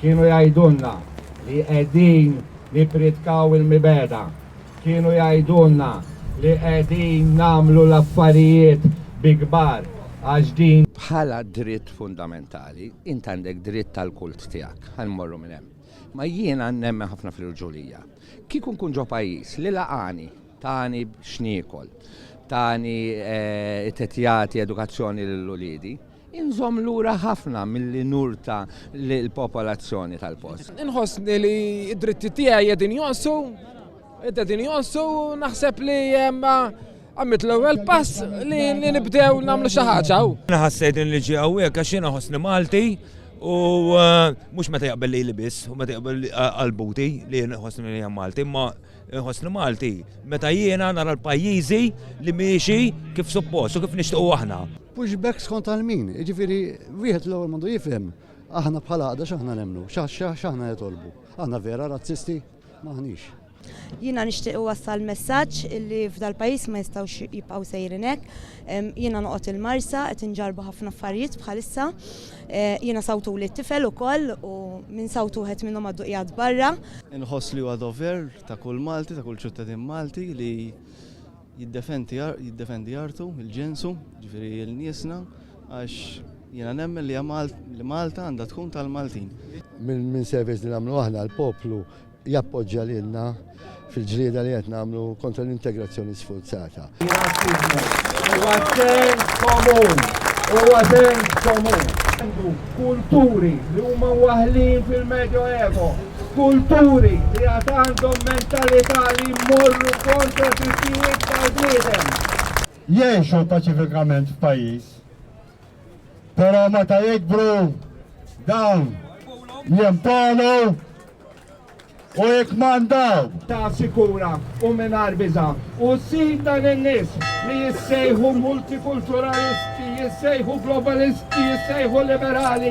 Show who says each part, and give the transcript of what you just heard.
Speaker 1: Kienu jgħidulna li qegħdin nippritkaw il-mibegħda. Kienu jgħidulna li qegħdin nagħmlu l-affarijiet bi kbar għax din.
Speaker 2: Bħala dritt fundamentali, int għandek dritt għall-kult tiegħek, ħa nmorru minn hemm. Ma jiena nemmen ħafna fl-irġulija. Kieku nkun ġo pajjiż li laqani, tani x'niekol, tani qed jagħti edukazzjoni lil uliedi, inżomm lura ħafna milli nurta lill-popolazzjoni tal-post.
Speaker 3: Inħossni li d-dritti tiegħi qegħdin jonqsu, qegħdin jonqsu u naħseb li għamilt l-ewwel pass li nibdew nagħmlu xi ħaġa.
Speaker 4: Jiena ħassejt li niġi hawnhekk għax jiena ħossni Malti u mhux meta jaqbel lili biss u meta jaqbel għal-buti li jien ħossni li jien Malti, imma Inħossni Malti meta jiena nara l-pajjiżi li miexi kif suppost u kif nixtiequ aħna.
Speaker 5: Pushback skont għal min? Jiġifieri wieħed l-ewwel m'għandu jifhem aħna bħala għaqda x'aħna nemmnu, x'aħna nitolbu. Aħna vera razzisti? M'aħniex.
Speaker 6: Jiena nixtieq iwassal messaġġ illi f'dal-pajjiż ma jistgħux jibqgħu sejrin hekk. Jiena noqgħod il-Marsa qed inġarrbu ħafna affarijiet bħalissa. Jiena sawtuli t-tifel ukoll u minn sawtu wieħed minnhom għadu qiegħed barra.
Speaker 7: Inħoss li huwa dover ta' kull Malti, ta' kull ċittadin Malti li jiddefendi jiddefendi artu, il-ġensu, ġifieri lil niesna, għax jiena nemmen li li Malta għandha tkun tal-Maltin.
Speaker 5: Minn surveys li nagħmlu aħna l-poplu jappoġġja lilna fil-ġlieda li qed nagħmlu kontra l-integrazzjoni sfurzata.
Speaker 1: Razzismu huwa sens komun, huwa sens komun. Għandu kulturi li huma waħlin fil-Medjoevo, kulturi li għad għandhom mentalità li jmorru kontra drittijiet tal-bniedem.
Speaker 8: Jgħixu paċifikament f'pajjiż. Però meta jikbru dawn jimponu u jikkmandaw.
Speaker 1: Ta' sikura u mingħajr biża'. U ssib dan in-nies li jissejħu multikulturalisti, jissejħu globalisti, jissejħu liberali.